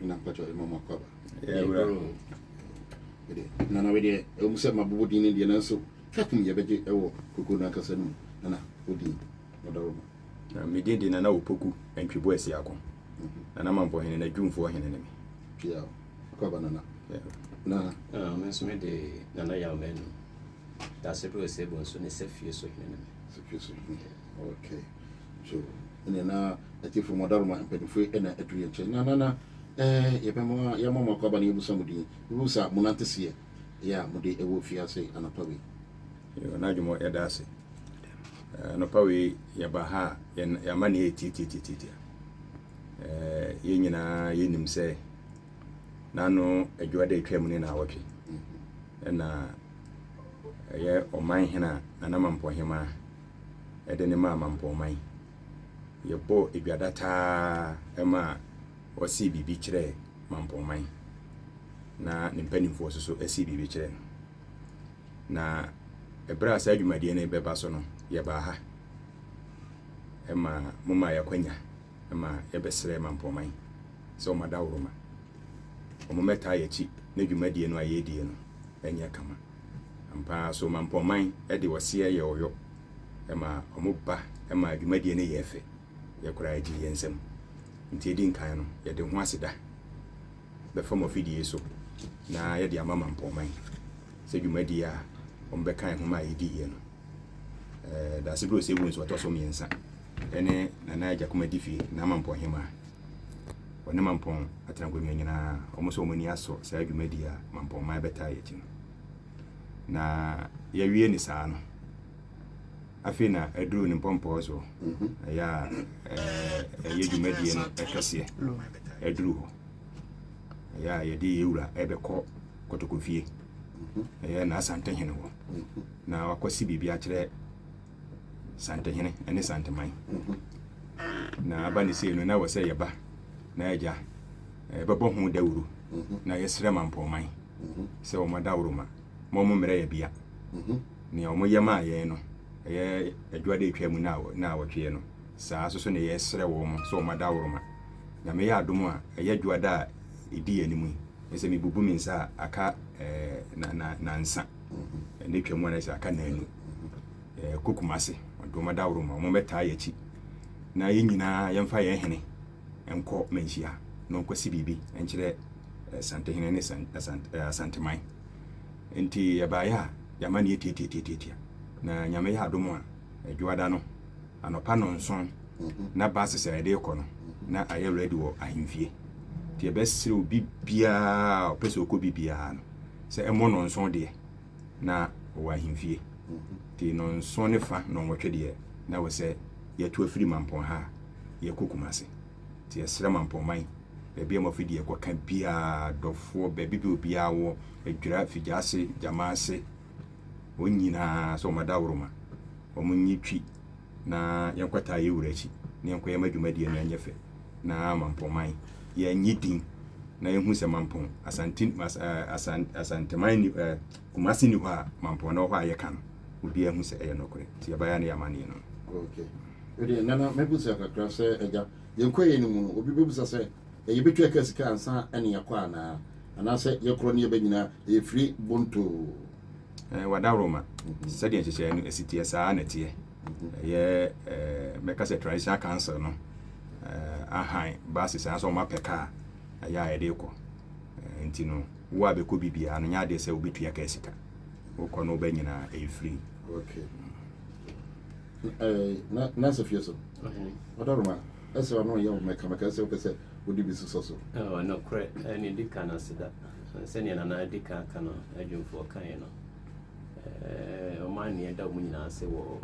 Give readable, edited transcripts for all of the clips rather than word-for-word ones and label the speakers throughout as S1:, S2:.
S1: Na mpakyɛ ɛma mo akɔ aba.
S2: Yeah, bro.
S1: Nana wei deɛ ɛwɔ mu sɛ mabobɔ din no deɛ, nanso twakum yɛbɛgye ɛwɔ koko no ankasa no mu. Nana, wodin ɔdɔroma?
S2: Na me din de Nana Opoku Antwibo Asiako. Nana Mampɔhene na Dwumfoɔ hene ne me.
S1: Pia akɔ aba, Nana. Na
S3: Ah, me nso mede Nana Yaw Manu. Dasebrɛ Osebo nso ne sɛ fie so hene ne me.
S1: Sɛ so hene, okay. So ɛne na atiefo mu ɔdaroma mpanimfoɔ ɛna aduru yɛn nkyɛn. Na Nana, yɛbɛma yɛma mo akɔ aba na yɛbusa mo din, yɛbusa mo nante seɛ ɛyɛ a mode ɛwɔ fiase anɔpa wei.
S2: Yo, na adwuma yɛda ase. Anɔpa wei yɛba ha a, yɛama ne yɛ tiatiatiatia. Yɛn nyinaa yɛnim sɛ n'ano adwuma da atwa mu ne naawɔtwe ɛna ɛyɛ ɔman hene a Nana Mampɔhema ɛde ne maa Mampɔman. Yɛbɔ edwada taa ɛma ɔsii biribi kyerɛ Mampɔman na ne mpanimfoɔ nso so ɛsii biribi kyerɛ no. Na ɛberɛ a saa dwumadie no bɛba so no, yɛbaa ha ɛma moma yɛakwanya ɛma yɛbɛsrɛ Mampɔman sɛ ɔma daworoma ɔmo mmɛtaa yɛkyi na dwumadie no a yɛredie no ɛnyɛ kama ampa. So Mampɔman ɛde ɔseɛ yɛ ɔyɔ ɛma ɔmo ba ɛma dwumadie no yɛ fɛ, yɛkora agye yɛn nsam. Nti ɛdi nkan no, yɛde ho aseda bɛfa mo afidie so na yɛde ama Mampɔman sɛ dwumadie a wɔn bɛka nhoma a yɛdiiɛ no. Dasebrɛ Osei nso ɔtɔ so mmiɛnsa ɛne Nana Agyakoma di fie na Mampɔnhema ɔne Mampɔn atenankonnwa nyinaa, wɔn nso wɔn ani asɔ saa dwumadie a Mampɔnman bɛtaa yɛ akyi no. Na yɛwie ne saa no, afei na aduru ne mpɔmpɔɔ so ɛyɛ a ɛyɛ dwumadie no ɛkɛseɛ aduru hɔ, ɛyɛ a yɛde yɛwura ɛbɛkɔ Kɔtɔkɔfie, ɛyɛ n'Asantehene hɔ, na wakɔsi biribi akyerɛ Santehene ne Santeman. Na aba ne sei no, na wɔ sɛ yɛba na agya yɛbɛbɔ ho dawuro na yɛsrɛ Mampɔnman sɛ wɔn adaworo ma wɔn mmerɛ yɛ bea nea wɔn yɛ maa yɛn no, ɛyɛ adwuma de atwa mu na awɔtweɛ no saa so na yɛsrɛ wɔn sɛ wɔn adaworo ma Nyame yɛ adom a ɛyɛ dwoada a ɛdi yɛn anim yi. Sɛ mebubu me nsa a, aka na na nansa ɛne twa mu a, na sɛ aka naanu kɔ Kumase, ɔde wɔn adaworo ma wɔn bɛtaa yɛn akyi na yɛn nyinaa yɛmfa yɛn hene nkɔ Manhyia na ɔnkɔsi biribi nkyerɛ Santehene ne Asanteman. Nti yɛbaeɛ a, yɛama ne yɛtiatiatiatia na Nyame yɛ adom a, adwoada no anɔpa 7 na buses a yɛde rekɔ no na ayɛ ready wɔ ahemfie. Nti yɛbɛsrɛ obi biara a ɔpɛ sɛ ɔkɔ bi biara no sɛ ɛmmɔ 7 deɛ na ɔwɔ ahemfie. Nti 7:30, 8:30 deɛ, na wɔ sɛ yɛto afiri Mampɔn ha a yɛkɔ Kumase. Nti yɛsrɛ Mampɔnman, baabi a mɔfidie kɔka biara, dɔfoɔ baabi bi obiara wɔ Adwira, Figyaase, Gyamaase, wɔn nyinaa sɛ wɔn adaworoma wɔn nyi twi na yɛnkɔtaa yɛ wura akyi na yɛnkɔyɛ ma dwumadie no ɛnyɛ fɛ na Mampɔnman yɛnye din na yɛhu sɛ Mampɔn Asante Asanteman ni Kumase ni hɔ a Mampɔn na wɔ hɔ a yɛka no, obiara hu sɛ ɛyɛ nokorɛ. Nti yɛbaeɛ ne yɛamanneɛ no.
S1: Okay. Ɛdeɛ Nana, mɛbusa kakra sɛ agya, yɛnkɔ yɛ no mu no, obi bɛbusa sɛ ɛyɛ bɛtwa ka sika ansa ɛne yɛkɔ anaa, anaasɛ yɛkorɔ ne yɛbɛ nyinaa ɛyɛ firi bontoo?
S2: Wadaworoma, sɛdeɛ nhyehyɛeɛ no ɛsi teɛ, saa na ɛteɛ. Ɛyɛ mɛka sɛ traditional council no ahan buses anaasɛ wɔn apɛ kaa ɛyɛ a yɛde kɔ. Nti no, wo a bɛkɔ bi biara no, nyɛ adeɛ sɛ wobɛtua kaa sika. Wokɔ no, wobɛ nyinaa ɛyɛ free.
S1: Okay. Na sɛ fie so ɔdɔroma ɛsɛ ɔno yɛ wo mɛkamɛka sɛ wopɛ sɛ wode bi sosɔ so.
S3: Nokorɛ, ɛne di ka no aseda sɛdeɛ Nana di ka ka no, adwumfoɔ kaeɛ no, ɔma ne ɛda wɔn nyinaa ase wɔ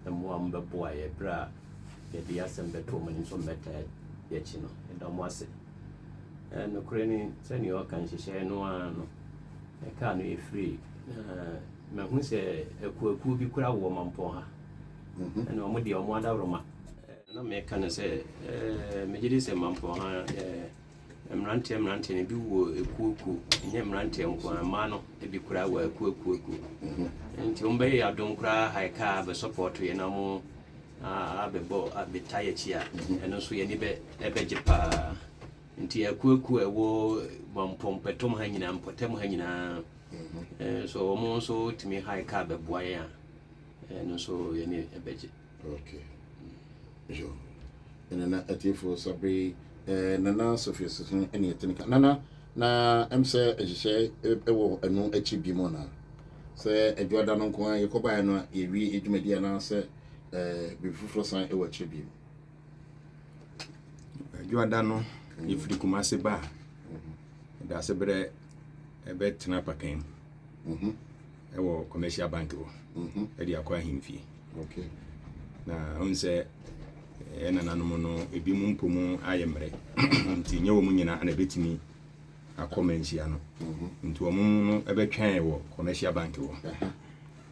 S3: mmoa a wɔbɛboa yɛ berɛ a yɛde asɛm bɛto wɔn anim sɛ wɔmmɛtaa yɛakyi no. Ɛda wɔn ase. Nokorɛ ni, sɛdeɛ ɔka nhyehyɛeɛ no ara no, ɛkaa no yɛ free. Mahu sɛ akuakuo bi kora wɔ Mampɔn ha ɛna wɔn deɛ wɔn adaworoma na meka no sɛ megye di sɛ Mampɔn ha mmeranteɛ mmeranteɛ no bi wɔ ekuokuo, ɛnyɛ mmeranteɛ nko ara, mmaa no bi koraa wɔ akuokuo kuo. Nti wɔn bɛyɛ adom koraa ha kaa bɛ support yɛ na wɔn abɛbɔ abɛta yɛ akyi a, ɛno nso yɛn ani bɛ ɛbɛgye paa. Nti akuakuo a ɛwɔ Mampɔn mpɛtom ha nyinaa, mpɔtam ha nyinaa, so wɔn nso tumi hae kaa bɛboa yɛn a, ɛno nso yɛne ɛbɛgye.
S1: Okay. Yo. Ɛna na atiefoɔ sabere eh, Nana Sophia Susu ɛne ɛte ne ka. Nana, na ɛm sɛ nhyehyɛ ɛwɔ ɛno akyi bi mu anaa? Sɛ adwoada no nko ara yɛkɔbaeɛ no a yɛwie dwumadi anaasɛ eh, biribi foforɔ san ɛwɔ akyire bi mu?
S2: Adwoada no yɛfiri Kumase ba a, ɛda berɛ ɛbɛtena apakan mu ɛwɔ Commercial Bank hɔ ɛde akɔ ahemfie. Na ɔhu sɛ ɛyɛ nananom no ebi mu mpo mu ayɛ mmerɛ nti nyɛ wɔn nyinaa na ɛbɛtumi akɔ manhyia no, nti wɔn no ɛbɛtwɛn wɔ Commercial Bank hɔ.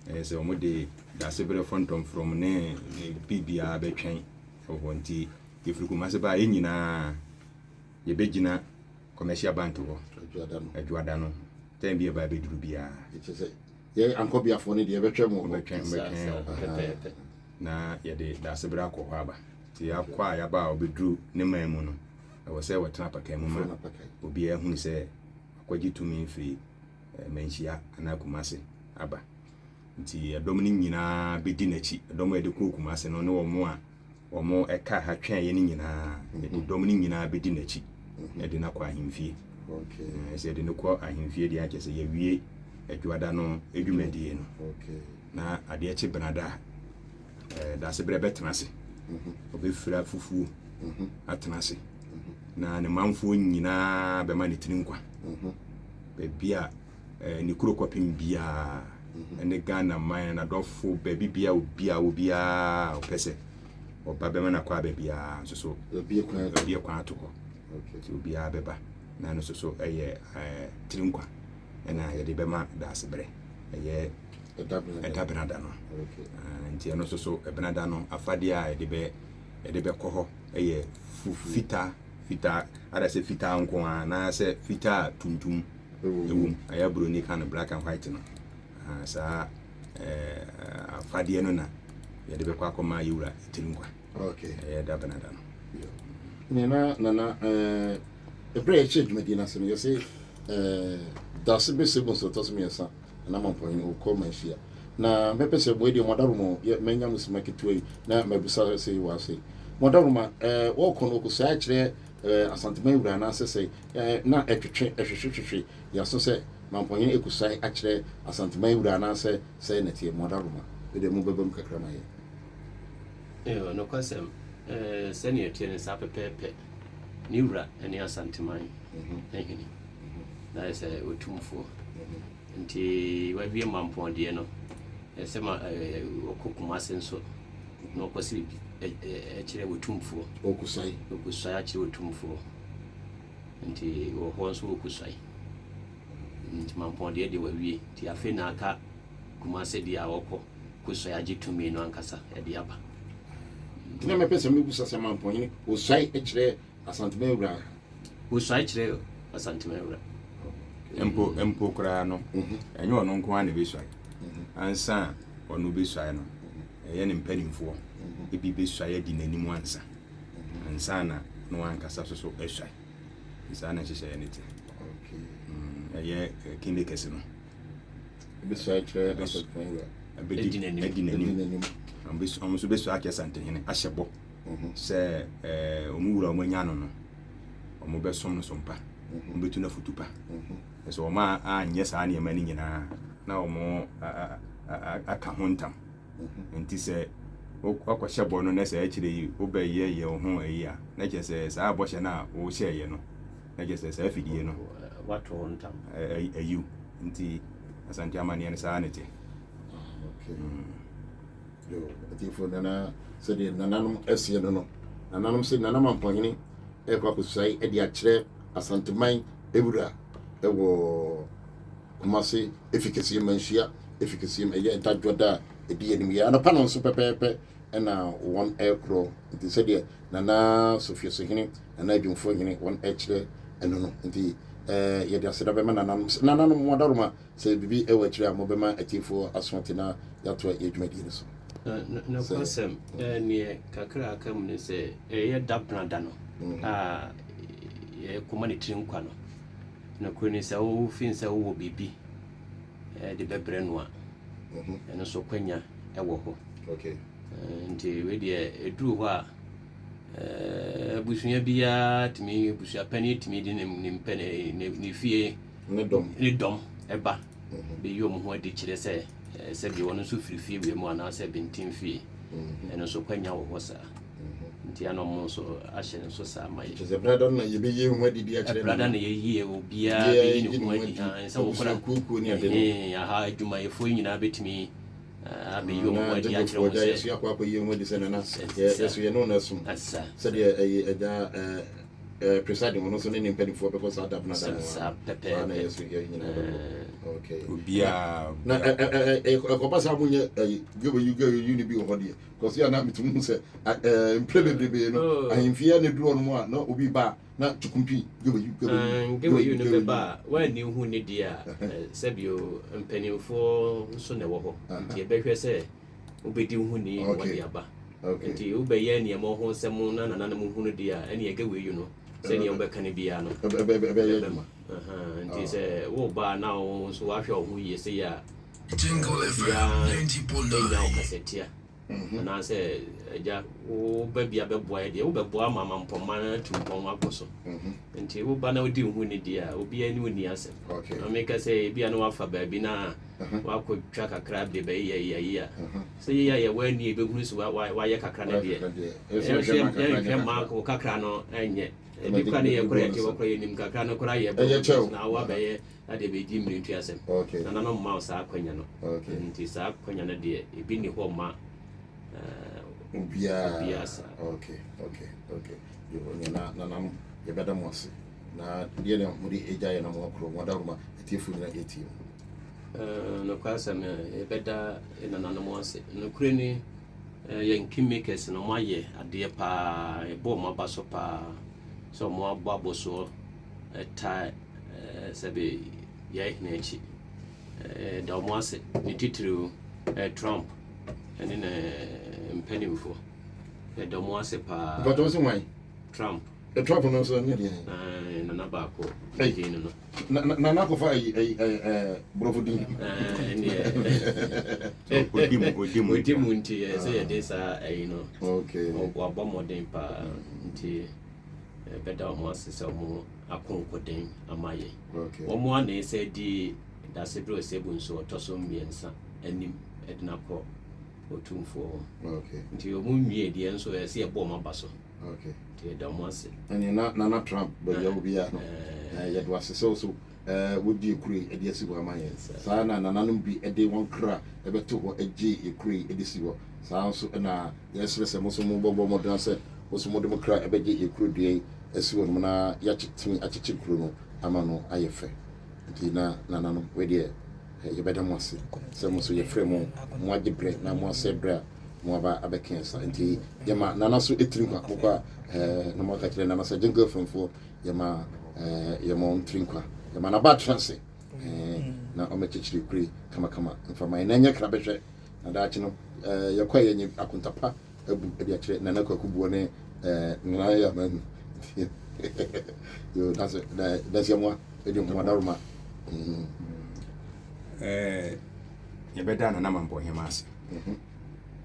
S2: Ɛyɛ sɛ wɔn de dasebrɛ fɔntɔmfrɔm ne biribiara bɛtwɛn wɔ hɔ. Nti yɛfiri Kumase ba a, yɛn nyinaa yɛbɛgyina Commercial Bank hɔ adwoada no tɛn bi ɛba bɛduru biara.
S1: Yɛ ankɔbiafoɔ no deɛ yɛbɛtwɛn wɔ hɔ.
S2: Bɛtwɛn bɛtwɛn wɔ hɔ na yɛde dasebrɛ akɔ hɔ aba. Nti yɛakɔ a yɛaba a ɔbɛduru ne man mu no, ɛwɔ sɛ wɔtena apakan mu ma obiara hunu sɛ akɔgye tumi firi Manhyia anaa Kumase aba. Nti ɛdɔm no nyinaa bɛdi n'akyi. Ɛdɔm a yɛde kɔɔ Kumase no ne wɔn a wɔn ɛka ha twɛn yɛ no nyinaa, yɛde dɔm no nyinaa bɛdi n'akyi ɛde no akɔ ahemfie. Sɛ yɛde no kɔ ahemfie deɛ, akyɛ sɛ yɛwie adwoada no dwumadie no. Na adeɛ kye benada a, dasebrɛ bɛtena ase, ɔbɛfira fufuo atena ase na ne manfoɔ nyinaa bɛma ne tiri nkwa baabi a ne kuro kɔpem biara ne Ghana man n'adɔfo baabi bia obi a obiara ɔpɛ sɛ ɔba bɛma no akɔ aba biara nso so
S1: Obie
S2: kwan ato hɔ nti obiara bɛba na no nso so ɛyɛ tiri nkwa ɛna yɛde bɛma daasebrɛ ɛyɛ ɛda benada no. Nti ɛno nso so ɛbenada no afadeɛ a yɛde bɛ yɛde bɛkɔ hɔ ɛyɛ fitaa fitaa, ada sɛ fitaa nko ara anaasɛ fitaa tuntum ɛwɔ mu, ɛyɛ buroni ka no black and white no. Saa afadeɛ no na yɛde bɛkɔ akɔma yɛwura tiri nkwa ɛyɛ da benada no.
S1: Nana, Nana, ɛberɛ a yɛhyɛ dwumadie no ase no, yɛse dase bɛsɛ mu sɛ ɔtɔ so 3 na mampɔhene wokɔ manhyia na mɛpɛ sɛ moɛ deɛ mɔdaroma manya mo sima ketewa yi na mabusa sɛ wɔ ase mɔdaroma wɔkɔ no wɔkɔsaa kyerɛ Asanteman wura anaasɛ sɛ na ɛtwetwe ɛhwehwehwehwe yɛaso sɛ mampɔhene ɛkɔsae akyerɛ Asanteman wura anaasɛ sɛ nɛteɛ mɔdaroma ɛdeɛ mobɛba mu kakra ma yɛ.
S3: Nokwasɛm, sɛnea ɛteɛ no saa pɛpɛɛpɛ. Ne wura ne Asanteman hene, na ayɛ sɛ otumfoɔ. Nti wawie Mampɔn deɛ no, ɛsɛ ma ɔkɔ Kumase nso na ɔkɔ sɛ ɛkyerɛ otumfoɔ.
S1: Ɔkusae.
S3: Ɔkusae akyerɛ otumfoɔ. Nti wɔ hɔ nso ɔkusae. Nti Mampɔn deɛ deɛ wawie. Nti afei na aka Kumase deɛ a ɔkɔ kɔsuae agye tumi no ankasa ɛde aba.
S1: Nti na mɛpɛ sɛ mebusa sɛ Mampɔnhene ɔsuae kyerɛ Asanteman wura?
S3: Ɔsuae kyerɛ Asanteman wura.
S2: Mpo mpo koraa no, ɛnyɛ ɔno nko ara na ɛbɛsuae. Ansa a ɔno bɛsuae no, ɛyɛ ne mpanimfoɔ ebi bɛsuae adi n'anim ansa. Ansa na no ankasa so so asuae. Saa na nhyehyɛeɛ no te. Ɛyɛ kingmakers no.
S1: Bɛsuae kyerɛ Asanteman wura.
S2: Adi n'anim. Wɔn nso bɛsuae akyerɛ Asantehene ahyɛ bɔ sɛ wɔn wura wɔn anya no no, wɔn bɛsom no so mpa, wɔn bɛtu no afutu pa. Sɛ wɔn a anyɛ saa nneɛma no nyinaa na wɔn aka ho ntam. Nti sɛ wakɔhyɛ bɔ no na sɛ akyire yi wobɛyɛ yɛ wo ho ayi a, na kyerɛ sɛ saa bɔhyɛ no a wohyɛeɛ no, na kyerɛ sɛ saa afidie no
S3: wato ho ntam
S2: ayiw. Nti Asante amanneɛ no saa ne te.
S1: Atiefo, nana sɛdeɛ nananom asie no no, nananom sɛ Nana Mampɔhene ɛkɔ akɔsuae de akyerɛ Asanteman ewura ɛwɔ Kumase efi kɛseɛ manhyia efi kɛseɛ mu ɛyɛ ɛda dwoda a ɛdi anim yɛ anɔpa no nso pɛpɛɛpɛ ɛna wɔn ɛkorɔ. Nti sɛdeɛ Nana Sofiosohene, Nana Adwumfoɔ hene wɔn ɛkyerɛ ɛno no, nti yɛde aseda bɛma nananom. Nananom mo adaroma sɛ biribi ɛwɔ akyire a mobɛma atiefoɔ aso ate na yɛatoa yɛ dwumadie no so.
S3: Nokwasɛm, neɛ kakra aka mu ne sɛ ɛyɛ da benada no a. yɛkɔma ne tiri nkwa no, nokorɛ ni sɛ wofin sɛ wowɔ biribi de bɛbrɛ no a, ɛno nso kwanya wɔ hɔ. Nti wei deɛ ɛduru hɔ a, abusua biara tumi, abusuapanin tumi de ne ne mpɛ ne ne fie
S1: ne dɔm
S3: ne dɔm ɛba bɛyi wɔn ho adi kyerɛ sɛ sɛbi wɔn nso firi fie wei mu anaasɛ benten fie. Ɛno nso kwanya wɔ hɔ saa. Nti ana ɔmo nso ahyɛ ne nso saa ma yɛ.
S1: Kyerɛ sɛ brada no na yɛbɛyi ho adi de akyerɛ
S3: brada na yɛyi obiara bɛyi ne ho adi sɛ wɔkora
S1: kuokuo ne ade no.
S3: Aha adwumayɛfoɔ nyinaa bɛtumi abɛyi wɔn ho adi akyerɛ wɔn sɛ
S1: yɛso akɔ akɔyi ho adi sɛ nana yɛso yɛne wo no asom sɛdeɛ ɛyɛ agya presiding ɔno nso ne ne mpanimfoɔ bɛkɔ saa dabena da no
S3: saa pɛpɛɛpɛ
S1: na yɛso yɛ nyinaa bɛkɔ. Okay.
S2: Obiara
S1: na ɛkɔba saa monyɛ ɛyi gɛbɛyi gɛbɛyi ne bi wɔ hɔ deɛ kɔsi a na metumi hu sɛ mprɛ bebrebe no ahemfie na duru hɔ nom a na obi ba na tukumpi gɛbɛyi
S3: gɛbɛyi gɛbɛyi no bɛba a woanni hu ne deɛ a, sɛbio mpanimfoɔ nso na ɛwɔ hɔ nti yɛbɛhwɛ sɛ wobɛdi ho ni na wɔde aba. Nti wobɛyɛ nneɛma ho nsɛm na nananom hu no deɛ a, ɛne ɛgɛwɛyi no sɛdeɛ wobɛka no biara no
S1: ɛbɛyɛ adwuma.
S3: Nti sɛ woba na wo nso woahwɛ wo ho yie sɛ yɛ a,
S4: Jingle FM
S3: obiara
S4: 90.9.
S3: ɛnya wo kasatia anaasɛ agya woba bia bɛboa yɛ deɛ wobɛboa ama mampɔma no atu mpɔn akɔ so. Nti woba na wodi wo ho ni deɛ a, obiara ne wo ni asɛm. Na meka sɛ ebia na wafa baabi na wakɔtwa kakra de bɛyɛ yɛyi a, sɛ yɛyɛ a yɛwɔ ani yɛbɛhunu sɛ wayɛ kakra no deɛ, yɛnhwɛ ma wo kakra no ɛnyɛ ebi kora ne yɛkora yɛte wɔ kora yɛnim kakra no kora yɛ
S1: Ɛyɛ kyɛw.
S3: Na woabɛyɛ na deɛ bɛdi mmiri ntu asɛm nananom ma wo saa akwanya no. Nti saa akwanya no deɛ, ebi nni hɔ ma
S1: obiara
S3: obiara saa.
S1: Okay, yo, na nanam yɛbɛda mo ase na deɛ na mode agya yɛ na mo akorɔ mo adaworoma atiefo nyina ɛtie mu.
S3: Nokware sɛm, yɛbɛda nananom ase. Nokorɛ ni, yɛn kingmakers no, ɔmo ayɛ adeɛ paa. Yɛbɔ ɔmo aba so paa sɛ ɔmo abɔ abɔsoɔ ɛta sɛbe yɛn hene akyi. Da ɔmo ase ne titiriw, Trump ɛne ne mpanimfoɔ, yɛda ɔmo ase paa.
S1: Mpatɔ sɛ wan?
S3: Trump.
S1: Trump no nso ne deɛ?
S3: Nana baako
S1: Hey.
S3: din no.
S1: Na nakɔfa ayi ayi ɛɛ borɔfo din.
S3: Ɛneɛ
S2: Odi mu, odi mu.
S3: Odi mu nti yɛ sɛ yɛde saa ɛyi no wabɔ mmɔden paa nti bɛda ɔmo ase sɛ ɔmo ako nkoden ama yɛn. Wɔn a na ɛsɛ di Dasebrɛ Osei Bonsu ɔtɔ so mmiɛnsa anim ɛde no akɔ Otumfoɔ hɔ. Nti ɔmo nwie deɛ nso ɛsɛ yɛbɔ ɔmo aba so. Nti yɛda ɔmo ase.
S1: Ɛne na Nana Trump baabi a obiara no yɛde ase sɛ wo so wodi ekuro yi ɛde asi hɔ ama yɛn. Saa na nananom bi ɛde wɔn kra ɛbɛto hɔ ɛgye ekuro yi ɛde si hɔ. Saa nso ɛna yɛsrɛ sɛ mo nso mo bɔbɔ mmɔden sɛ mo nso mo de mo kra ɛbɛgye ekuro dua yi asi hɔ nom na yɛakyetumi akyekye kuro no ama no ayɛ fɛ. Nti na nananom, wei deɛ yɛbɛda mo ase sɛ mo nso yɛfrɛ mo, mo agye berɛ na mo asɛ berɛ a mo aba abɛka yɛn sa. Nti yɛma nana so ɛtiri nkwa. Mokɔ a na mo aka kyerɛ nana sɛ Jingle FM foɔ yɛma yɛma wɔn tiri nkwa, yɛma naba atena ase na ɔmɛkyekyere kure kamakama mfama yɛn na ɛnyɛ kra bɛhwɛ na daakye no yɛkɔ a yɛnyɛ akontapa abu de akyerɛ Nana Kwaku Boɔ ne nana yɛ amahu yo dase dase mmoa ɛde ho adaroma.
S2: Yɛbɛda Nana Mampɔhema ase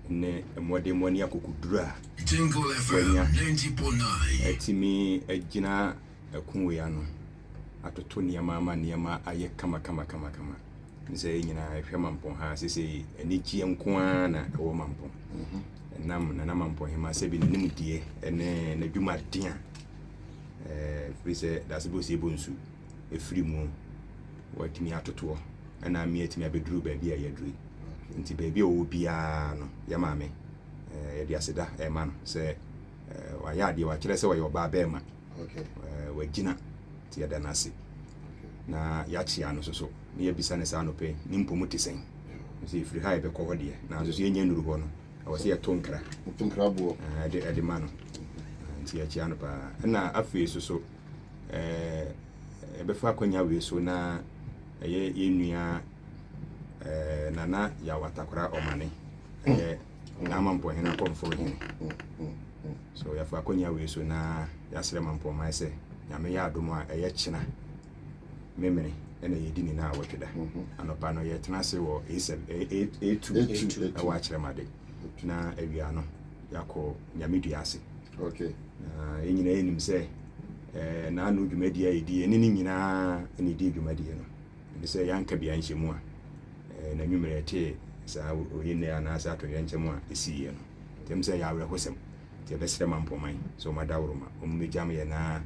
S2: ne mmɔdemmɔ ne akokoduru a
S4: Jingle FM
S2: wanya
S4: 90.9.
S2: atumi agyina ɛko wei ano atoto nneɛma ama nneɛma ayɛ kama kama kama kama sɛ yɛn nyinaa ɛhwɛ Mampɔn ha sese anigyeɛ nko ara na ɛwɔ Mampɔn ɛnam Nana Mampɔhema sɛbi n'animdeɛ ne n'adwumaden a firi sɛ Daasebe Osei Bonsu ɛfiri mu watumi atotoɔ ɛna ame atumi abɛduru baabi a yɛaduru yi. Nti baabi a ɔwɔ biara no, yɛ maame, yɛde aseda ɛma no sɛ wayɛ adeɛ, wakyerɛ sɛ ɔyɛ ɔbaa bɛrima. Wagyina nti yɛda no ase na yɛakyea no nso so na yɛbisa no saa anɔpɛ yi, ne mpɔmu te sɛn? Sɛ ɛfiri ha a yɛbɛkɔ hɔ deɛ, nanso so yɛnya nnuru hɔ no, ɛwɔ sɛ yɛto nkra.
S1: Moto nkra boɔ.
S2: Ɛde ma no. Nti yɛkyea no paa. Ɛna afei so so yɛbɛfa akwanya wei so na ɛyɛ yɛn nua Nana Yaw Atakora Ɔmane, ɛyɛ Nama Mpɔhene akɔmforo hene. So yɛfa akwanya wei so na yɛasrɛ Mampɔnman sɛ Nyame yɛ adom a ɛyɛ kyena Memene na yɛdi ne naawɔtwe da. Anɔpa no yɛtena ase wɔ A7, A2 ɛwɔ Akyerɛmade na awia no yɛakɔ Nyame dua ase.
S1: Okay.
S2: Na yɛn nyinaa yɛnim sɛ eh, n'ano dwumadie a yɛdi ɛne ne nyinaa na ɛdi dwumadie no. Ɛne sɛ yɛanka bi anhyɛ mu a eh, n'anwummerɛ yɛtee saa oyinne anaasɛ atoyerɛnkyɛm a ɛsiiɛ no. Nti ɛm sɛ ɛyɛ awerɛhosɛm. Nti yɛbɛsrɛ Mampɔman sɛ wɔn adaworoma, wɔn mmɛgyam yɛn na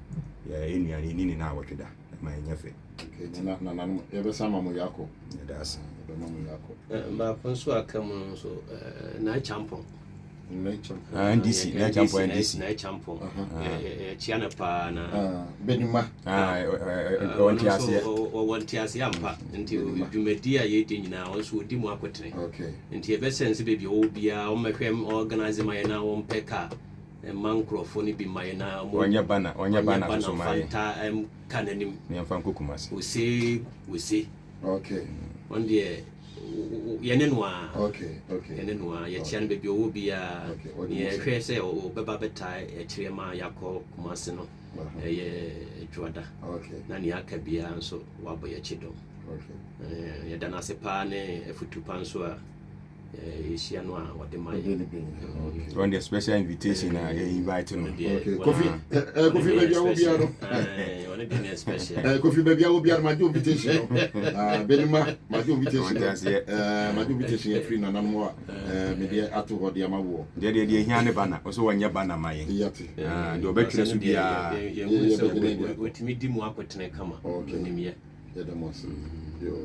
S2: yɛn nua no yɛnni ne naawɔtwe da, ɛma ɛnyɛ fɛ.
S1: Okay, na nananom yɛbɛsan ma mo yɛakɔ.
S2: Yɛda ase.
S1: Yɛbɛma mo yɛakɔ.
S3: Baako nso a aka mu no nso, Nai Champɔn.
S1: Nai Champɔn.
S2: Ah, NDC, Nai Champɔn NDC.
S3: Nai Champɔn. Yɛkyia no paa na.
S1: Benima.
S2: Ɔwɔ nteaseɛ.
S3: Ɔwɔ nteaseɛ ampa. Nti dwumadi a yɛdi nyinaa, ɔno nso ɔdi mu akotene.
S1: Okay.
S3: Nti yɛbɛsɛ sɛ baabi ɔwɔ biara wɔmmɛhwɛ organize ma yɛn na wɔmpɛ kaa mma nkurɔfoɔ no bi ma yɛn na
S2: wɔnyɛ bana wɔnyɛ bana soso ma yɛn
S3: fanta ka n'anim
S2: na yɛmfa nkɔ Kumasi.
S3: Ose ose.
S1: Okay.
S3: Wɔn deɛ yɛne no a.
S1: Okay okay.
S3: Yɛne no a yɛkyia no baabi ɔwɔ biara.
S1: Okay.
S3: Yɛhwɛ sɛ ɔbɛba bɛtaa akyire ma yɛakɔ Kumasi no. Ɛyɛ dwoada.
S1: Okay.
S3: Na nea aka biara nso wabɔ yɛn dɔm.
S1: Okay.
S3: Yɛda no ase paa ne afutu pa nso a yɛhyia no a wɔde ma yɛ.
S2: Wɔn deɛ special invitation a yɛ invite no.
S1: Okay. Kofi Kofi baabi a wɔ biara no.
S3: Ɔne deɛ ne special.
S1: Kofi baabi a wɔ biara no magye invitation no. Benima magye invitation no. Magye invitation yɛ firi nananom a mede ato hɔ de ama woɔ.
S2: Deɛ deɛ deɛ hia ne bana ɔsɛ wɔnyɛ bana ma yɛn.
S1: Yate.
S2: Deɛ ɔbɛtwerɛ so biara.
S3: Yɛhu sɛ wɔtumi di mu akotene kama.
S1: Okay.
S3: Nimyɛ.
S1: Yɛda mo ase. Yo.